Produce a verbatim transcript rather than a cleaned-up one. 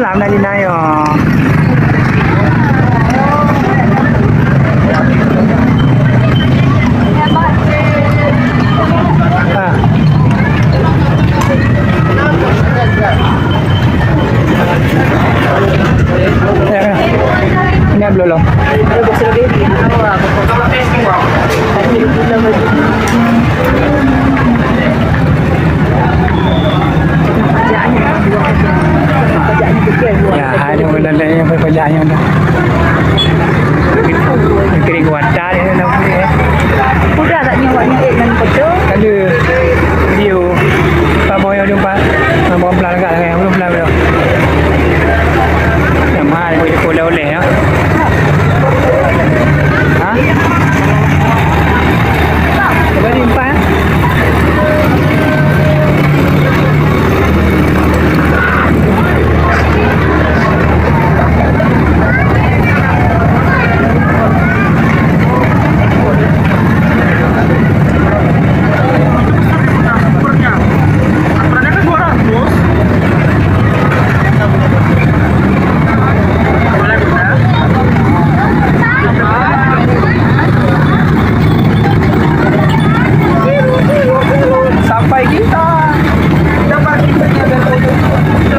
Tam na Lina yo. Ah. Ya, ya. Ini belum, belum. Ya, ada orang lain yang berpajak yang dah. Kering kuat dah dia nak beli, eh. Udah tak nyawa ni, eh.